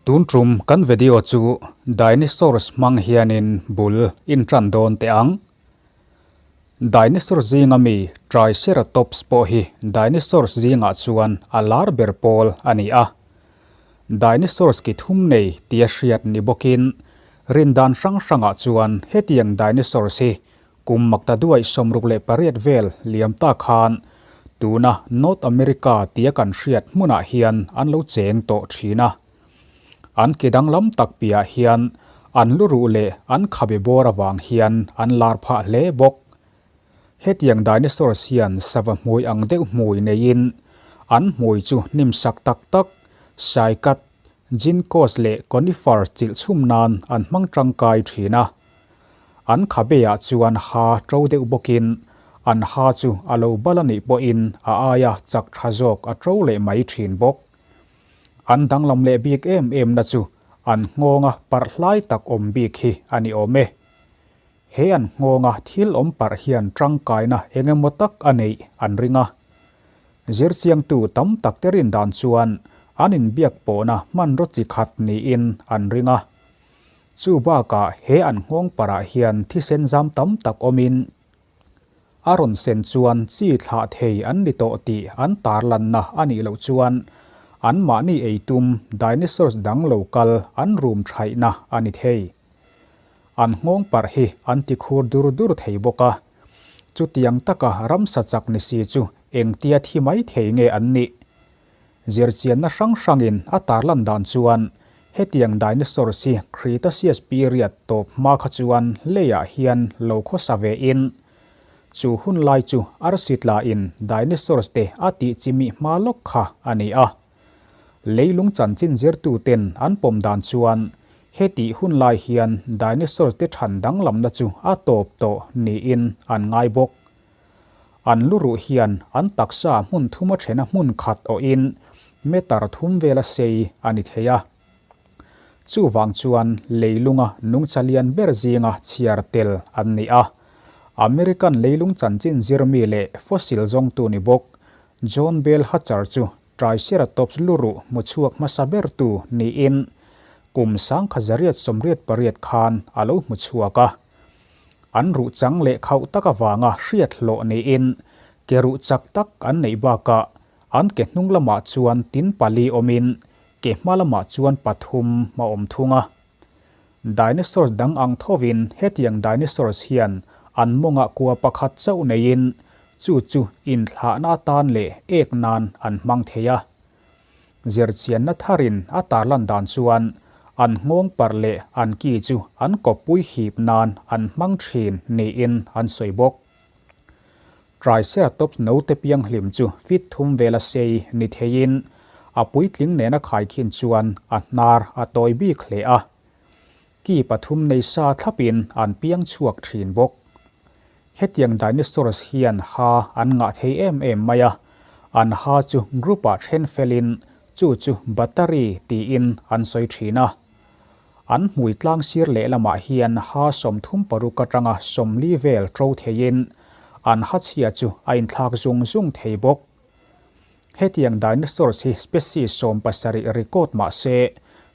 Tun tum kan video chu dinosaurs hmang hianin bul in tan dawn teh ang. Dinosaur zinga mi Triceratops pawh hi dinosaurs zingah chuan a lar ber pawl a ni a. Dinosaurs ki thum nei tia hriat ni bawkin rindan hrang hrangah chuan hetiang dinosaurs hi Kum makta duaih 68 vel liam ta khan tuna North America tia kan hriat hmunah hian an lo cheng tawh thin a. An ke danglam tak piahah hian an lu ruh leh an khabe bawr avang hian an lar phah hle bawk. Hetiang dinosaurs hian sava hmui ang deuh hmui neiin an hmui chu hnim sak tak tak, saikat, ginkgos leh conifers chilh chhum nan an hmang tangkai thin a. An khabeah chuan ha ṭo deuh bawkin an ha chu a lo bal a nih pawhin a aia chak ṭha zawk a ṭo leh mai ṭhin bawk. An danglam leh bik em em na chu an nghawnga parh hlai tak awm bik hi a ni awm e. He an nghawnga thil awm parh hian ṭangkaina eng emaw tak a neih an ring a. Zirchiangtu tam tak te rin dan chuan an inbiak pawhna hmanraw chi khat niin an ring a. Chu bakah he an nghawng parah hian thisen zam tam tak awmin a rawn sen chuan chi thlah thei an ni tawh tih an tarlanna a nih loh chuan anmahni eitum dinosaurs dang lo kal an rum thaihna a ni thei. An nghawng parh hi an ti khur dur dur thei bawk a. Chutiang taka ramsa chak ni si chu engtia thi mai thei nge an nih? Zirchianna hrang hrangin a tarlan dan chuan hetiang dinosaurs hi Cretaceous period tawp hma kha chuan leiah hian lo khawsa ve in, chu hun lai chu arsi tla in dinosaurs te a tih chimih hma lawk kha a ni a. Leilung chanchin zirtu ten an pawm dan chuan hetih hun lai hian dinosaurs te than danglamna chu a tawp tawh niin an ngai bawk. An lu ruh hian an taksa hmun thuma thena hmun khat awhin meter thum vela sei a ni thei a. Chuvang chuan leilunga nungcha lian ber zinga chhiar tel an ni a. American leilung chanchin zirmi leh fossil zawngtu ni bawk John Bell Hatcher chu Triceratops lu ruh hmu chhuak hmasa bertu niin kum 1988 khan a lo hmu chhuak a. An ruh chang leh khauh tak avanga hriat hlawh niin ke ruh chak tak an neih bakah an ke hnung lamah chuan tin pali awmin ke hma lamah chuan pathum a awm thung a. Dinosaurs dang ang thovin hetiang dinosaurs hian an mawngah kua pakhat chauh neiin chu chu inthlahna atan leh ek nan an hmang thei a. Zirchianna tharin a tarlan dan chuan an nghawng parh leh an ki chu an kawppui hip nan an hmang thin niin an sawi bawk. Triceratops note pianghlim chu feet thum vela sei ni theiin a puitling nena khaikhin chuan a hnar a tawi bik hle a. Ki pathum nei sa thlapin an piang chhuak thin bawk. Hetiang dinosaurs hian ha an ngah thei em em mai a, an ha chu group-ah then felin chu chu battery tiin an sawi thin a. An hmui tlang sir lehlamah hian ha 36 atanga 40 vel ṭo theiin an ha chhia chu a inthlak zung zung thei bawk. Hetiang dinosaurs hi species 17 record mah se,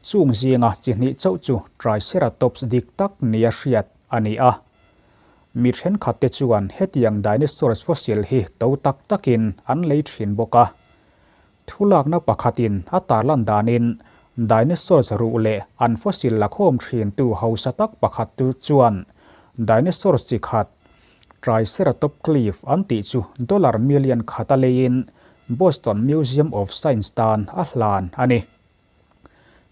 chung zinga chi hnih chauh chu Triceratops dik tak nia hriat a ni a. Mi thenkhat te chuan hetiang dinosaurs fossil hi to tak takin an lei thin bawk a. Thulakna pakhatin a tarlan danin dinosaurs ruh leh an fossil la khawm thintu hausa tak pakhat tu chuan dinosaurs chi khat Triceratop Cliff an tih chu dollar million khat a leiin Boston Museum of Science tan a hlan a ni.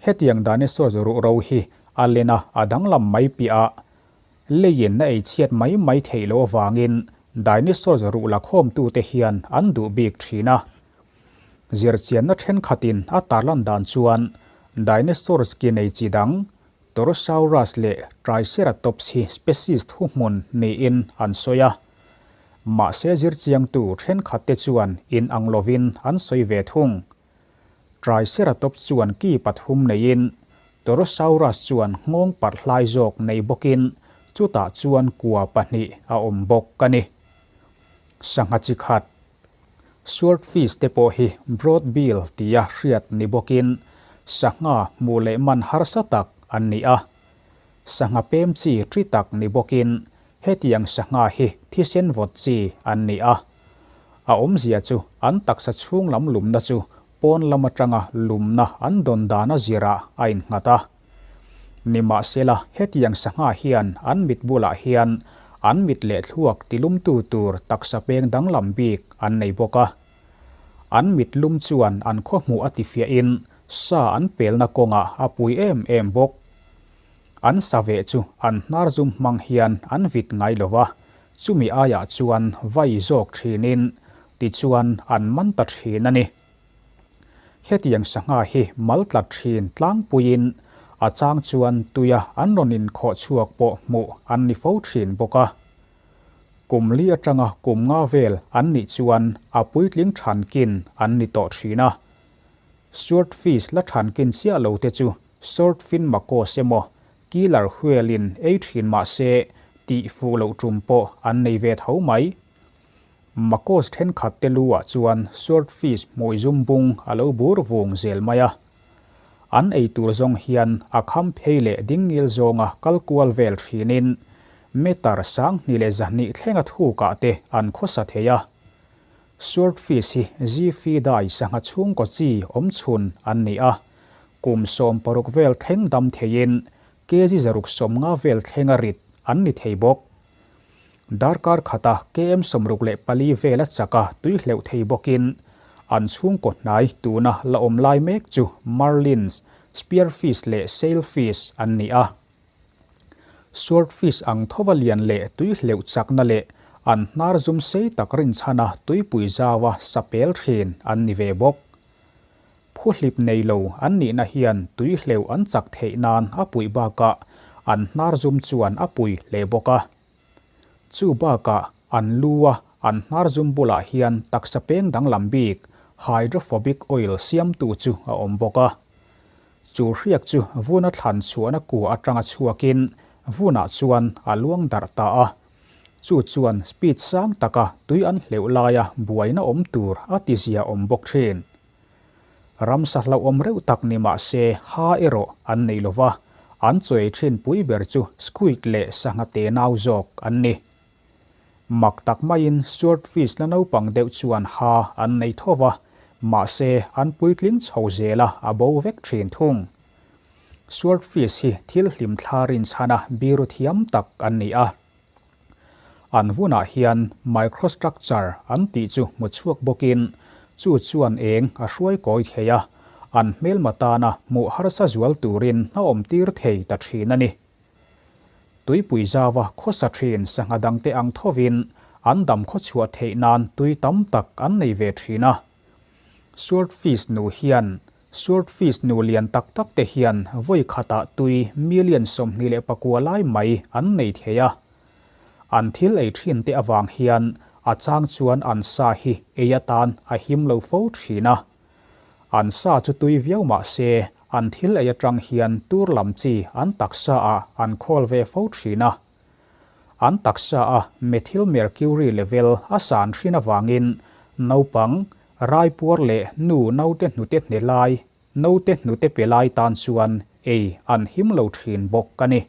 Hetiang dinosaurs ruh ro hi a len a, a danglam mai piah a, leiin a ei chhiat mai mai theih loh avangin dinosaurs ruh la khawmtute hian an duh bik thin a. Zirchianna thenkhatin a tarlan dan chuan dinosaurs ki nei chi dang Torosaurus leh Triceratops hi species thuhmun niin an sawi a. Mahse zirchiangtu thenkhatte chuan inang lovin an sawi ve thung. Triceratops chuan ki pathum neiin, Torosaurus chuan nghawng parh hlai zawk nei bawkin chutah chuan kua pahnih a awm bawk a ni. Sangha chi khat, Swordfish te pawh hi broad bill tia hriat ni bawkin Sangha hmuh leh man harsa tak an ni a. Sangha pem chi ṭi tak ni bawkin hetiang sangha hi thisen vawt chi an ni a. A awmzia chu an taksa chhung lam lumna chu pawn lam atanga lumna an dawn dan a zirah a innghat a. Nimahsela hetiang sangha hian an mit bulah hian an mit leh thluak tilumtu tur taksa peng danglam bik an nei bawk a. An mit lum chuan an khawhmuh a tifiahin sa an pelna kawngah a pui em em bawk. An sa veh chu an hnar zum hmang hian an vit ngai lo va, chumi aiah chuan vai zawk thinin tichuan an man ta thin a ni. Hetiang sangha hi mal tlat thin tlangpuiin a chang chuan tuia an rawn inkhawh chhuak pawh hmuh an ni fo thin bawk a. Kum li atanga kum nga vel an nih chuan a puitling thankin an ni tawh thin a. Swordfish la thankin chiah lo te chu Swordfin macaws emaw Killer whale in ei thin mah se tih fuh loh tum pawh an nei ve tho mai. Macaws thenkhat te lu ah chuan swordfish hmui zum bung a lo bur vung zel mai a. An ei tur zawng hian a kham phei leh ding ngil zawnga kal kual vel thinin meter 2100 thlenga thukah te an khawsa thei a. Swordfish hi Ziphidae sangha chhungkaw chi awm chhun an ni a, kum 16 vel thleng dam theiin kg 650 vel thlenga rit an ni thei bawk. Darkar khata km 64 vela chaka tui hleuh thei bawkin an chhungkaw hnai tuna la awm lai mek chu marlins, spearfish leh sailfish an ni a. Swordfish ang thova lian leh tui hleuh chakna leh an hnar zum sei tak rinchhana tuipui zaua sa pel thin an ni ve bawk. Phuhlip nei lo an nihna hian tui hleuh an chak theih nan a puih bakah an hnar zum chuan a pui hle bawk a. Chu bakah an lu a an hnar zum bulah hian taksa peng danglam bik hydrophobic oil siamtu chu a awm bawk a. Chu hriak chu vuna thlan chhuahna kua atanga chhuakin vunah chuan a luang darh ta a. Chu chuan speed sang taka tui an hleuh laia buaina awm tur a tizia awm bawk thin. Ramsa hlauhawm reuh tak ni mah se ha erawh an nei lo va, an chawi thin pui ber chu squid leh sangha te nau zawk an ni. Mak tak maiin swordfish la naupang deuh chuan ha an nei tho va, mahse an puitling chho zel a, a bo vek thin thung. Swordfish hi thil hlim thla rinchhana biru thiam tak an ni a. An vunah hian microstructure an tih chu hmu chhuak bawkin chu chuan eng a hruai kawi thei a, an hmelma tana hmuh harsa zual turin a awm tir thei ta thin a ni. Tuipui zaua khawsa thin sangha dangte ang thovin an dam khawchhuah theih nan tui tam tak an nei ve thin a. Swordfish nu hian Swordfish nu lian tak tak te hian vawi khatah tui million 29 lai mai an nei thei a. An thil ei thin te avang hian a chang chuan an sa hi ei atan a him lo fo thin a. An sa chu tui viau mah se an thil ei atang hian tur lam chi an taksa ah an khawl ve fo thin a. An taksa a methyl mercury level a san thin avangin naupang, raipuar leh nu naute hnute hne lai, naute hnute pe lai tan chuan ei an him lo thin bawk a ni.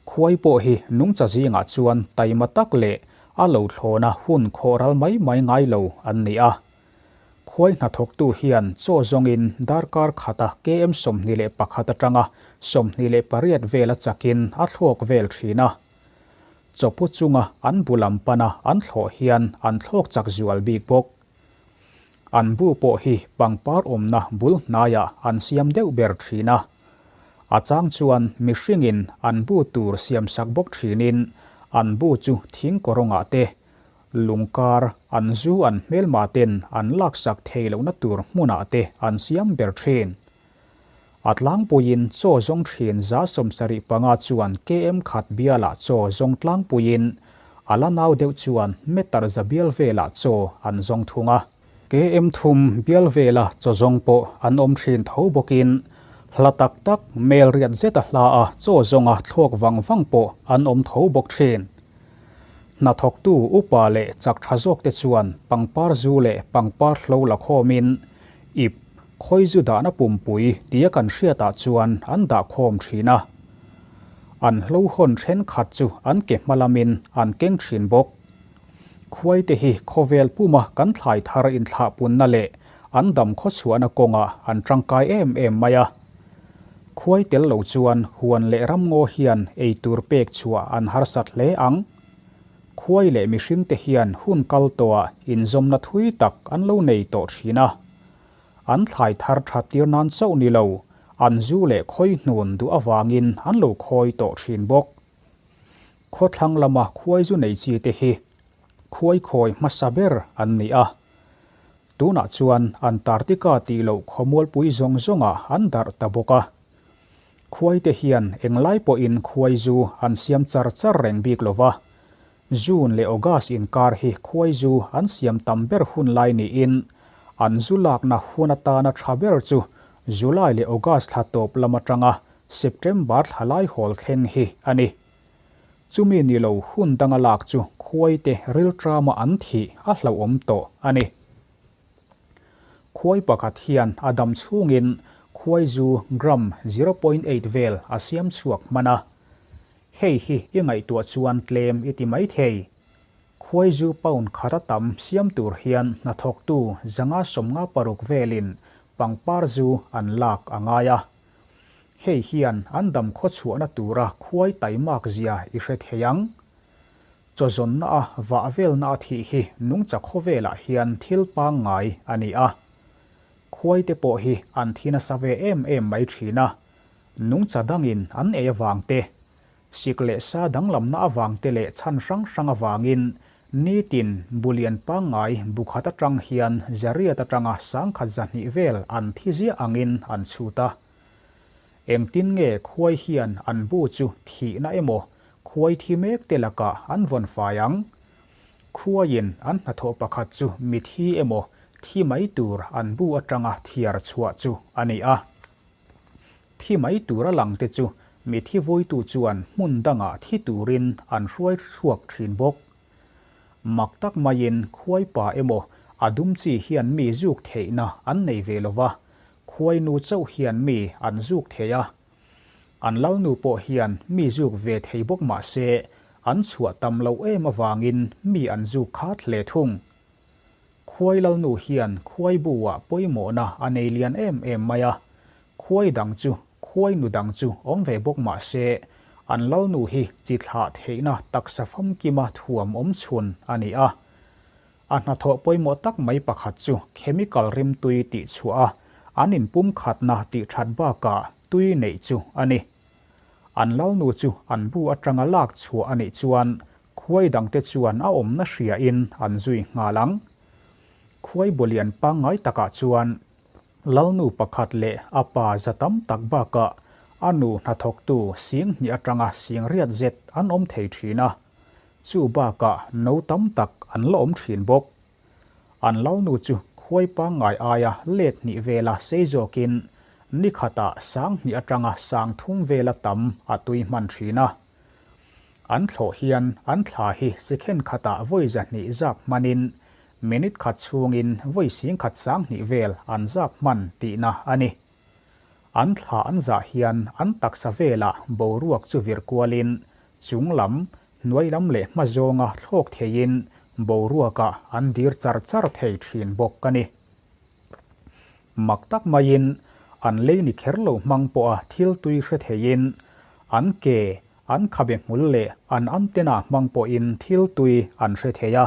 Khuai pawh hi nungcha zingah chuan taima tak leh a lo thlawna hun khawh ral mai mai ngai lo an ni a. Khuai hnathawktu hian chaw zawngin darkar khata km 21 atanga 28 vela chakin a thlawk vel thin a. Chawpu chunga an bu lam pana an thlawh hian an thlawk chak zual bik bawk. An bu pawh hi pangpar awmna bul hnaiah an siam deuh ber thin a. A chang chuan mihringin an bu tur siamsak bawk thinin an bu chu thing kawrawngah te, lungkar an zu an hmelma ten an laksak thei lohna tur hmunah te an siam ber thin. A tlangpuiin chaw zawng thin 75 chuan km khat bialah chaw zawng tlangpuiin a la nau deuh chuan meter za bial velah chaw an zawng thung a. Km thum bial vela chaw zawng pawh an awm thin tho bawkin hla tak tak mel riat zeta hla a chaw zawnga thlawk vang vang pawh an awm tho bawk thin. Hnathawktu upa leh chak tha zawk te chuan pangpar zu leh pangpar hlo la khawmin ip. Khawizu dahna pumpui tia kan hriatah chuan an dah khawm thin a. An hlohawn thenkhat chu an ke hma lamin an keng thin bawk. Khuaite hi khawvel puma kan thlai thar inthlahpunna leh an dam khawchhuahna kawngah an tangkai em em mai a. Khuai tel lo chuan huan leh ramngaw hian ei tur pek chhuah an harsat hle ang. Khuai leh mihringte hian hun kal tawhah inzawmna thui tak an lo nei tawh thin a. An thlai thar that tir nan chauh ni lo, an zu leh khawi hnun duh avangin an lo khawi tawh thin bawk. Khawthlang lama khuai zu nei chi te hi khuai khawi hmasa ber an ni a. Tunah chuan Antarctica tih loh khawmualpui zawng zawngah an darh ta bawk a. Khuai te hian englai pawhin khuai zu an siam char char reng bik lo va. June leh August inkar hi khuai zu an siam tam ber hun lai niin an zu lakna hun atana tha ber chu July leh August thla tawp lam atanga September thla lai hawl thleng hi a ni. Chumi ni lo hun danga lak chu khuai te riltrama an thih a hlauhawm tawh a ni. Khuai pakhat hian a dam chhungin khuai zu gram 0.8 vel a siam chhuak hman a. Hei hi i ngaihtuah chuan tlem i ti mai thei. Khuai zu pound khat a tam siam tur hian hnathawktu 556 velin pangpar zu an lak a ngai a. Hei hian an dam khawchhuahna tura khuai taimak zia i hre thei ang. Chawzawnna a vah velna a thih hi nungcha khawvelah hian thil pangngai a ni a. Khuai te pawh hi an thi nasa ve em em mai thin a. Nungcha dangin an ei avang te, sik leh sa danglamna avang te leh chhan hrang hrang avangin nitin bulian pangngai bu khat atang hian zariat atanga sangkhat zahnih vel an thi ziah angin an chhut a. Engtin nge khuai hian an bu chu thihna emaw khuai thi mek te lakah an vawn fai ang? Khuaiin an hnathawh pakhat chu mithi emaw thi mai tur an bu atanga thiar chhuah chu a ni a. Thi mai tura lang te chu mithi vuitu chuan hmun dangah thi turin an hruai chhuak thin bawk. Mak tak maiin khuai pa emaw a dum chi hian mi zuk theihna an nei ve lo va, khuai nu chauh hian mi an zuk thei a. An lalnu pawh hian mi zuk ve thei bawk mah se an chhuah tam loh em avangin mi an zuk khat hle thung. Khuai lalnu hian khuai bu-ah pawimawhna a nei lian em em mai a, khuai dang chu khuai nu dang chu awm ve bawk mah se, an lalnu hi chi thlah theihna taksa famkima thuam awm chhun a ni a. A hnathawh pawimawh tak mai pakhat chu chemical rimtui tih chhuah a, an inpumkhatna tih that bakah tui neih chu a ni. An lalnu chu an bu atanga lak chhuah a nih chuan khuai dangte chuan a awmna hriain an zui nghal ang. Khuai bulian pangngai takah chuan lalnu pakhat leh a pa za tam tak bakah a nu hnathawktu sing hnih atanga sing riat zet an awm thei thin a, chu bakah no tam tak an la awm thin bawk. An lalnu chu khuai pangngai aia let hnih vela sei zawkin ni khatah sang hnih atanga sang thum vela tam a tui hman thin a. An thlawh hian an thla hi sikhen khatah vawi zahnih zap hmanin minute khat chhungin vawi sing khat sang hnih vel an zap hman tihna a ni. An thla an zah hian an taksa velah boruak chu vir kualin chung lam, hnuai lam leh hma zawnga thlawk theiin boruakah an dir char char thei thin bawk a ni. Mak tak maiin an lei ni kher lo hmang pawha thil tui hre theiin an ke, an khabe hmul leh an antenna hmang pawhin thil tui an hre thei a.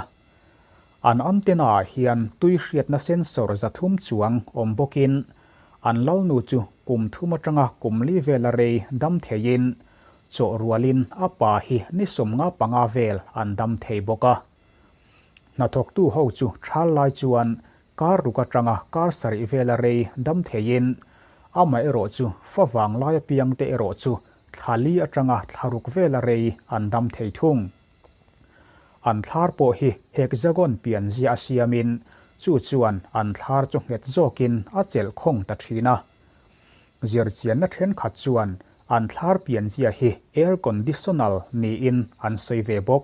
An antenna ah hian tui hriatna sensor 300 chuang awm bawkin an lalnu chu kum thum atanga kum li vela rei dam theiin chaw rualin a pa hi ni 55 vel an dam thei bawk a. Hnathawktu ho chu thal lai chuan kar ruk atanga kar sarih vela rei dam theiin amaherawh chu fa vang lai apiang te erawh chu thla li atanga thla ruk vela rei an dam thei thung. An thlar pawh hi hexagon pian zia a siamin chu chuan an thlar chu nghet zawkin a chelh khawng ta thin a. Zirchianna thenkhat chuan an thlar pian zia hi air conditional niin an sawi ve bawk.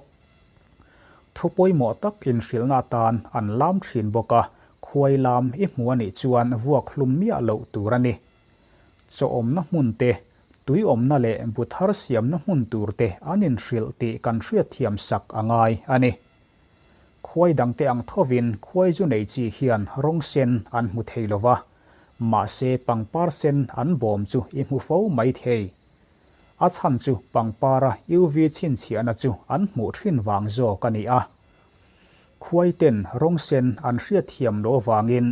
Thu pawimawh tak inhrilhna atan an lam thin bawk a. Khuai lam i hmu a nih chuan vuak hlum miah loh tur a ni. Chaw awmna hmun te, tui awmna leh bu thar siamna hmun tur te an inhrilh tih kan hriatthiam sak a ngai a ni. Khuai dangte ang thovin khuai zu nei chi hian rawng sen an hmu thei lo va, mahse pangpar sen an bawm chu i hmu fo mai thei. A chhan chu pangpara UV chhinchhiahna chu an hmuh thin vang zawk a ni a. Khuaiten rawng sen an hriatthiam loh avangin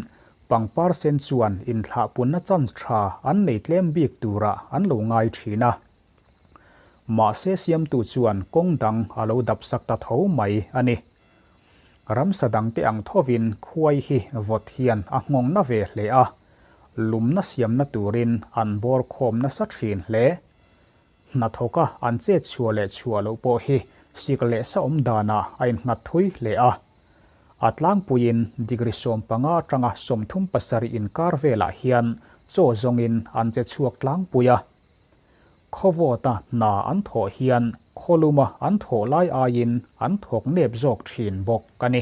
pangpar sen chuan inthlahpunna chance tha an nei tlem bik turah an lo ngai thin a. Mahse siamtu chuan kawng dang a lo dap sak ta tho mai a ni. Ramsa dangte ang thovin khuai hi vawt hian a nghawng na ve hle a, lumna siamna turin an bawr khawm nasa thin hle. Hnathawka an chet chhuah leh chhuah loh pawh hi sik leh sa awm danah a innghat thui hle a. A tlangpuiin degree 15 atanga 37 inkar velah hian chaw zawngin an che chhuak tlangpui a. Khawvawta hna an thawh hian khawluma an thawh lai aiin an thawk nep zawk thin bawk a ni.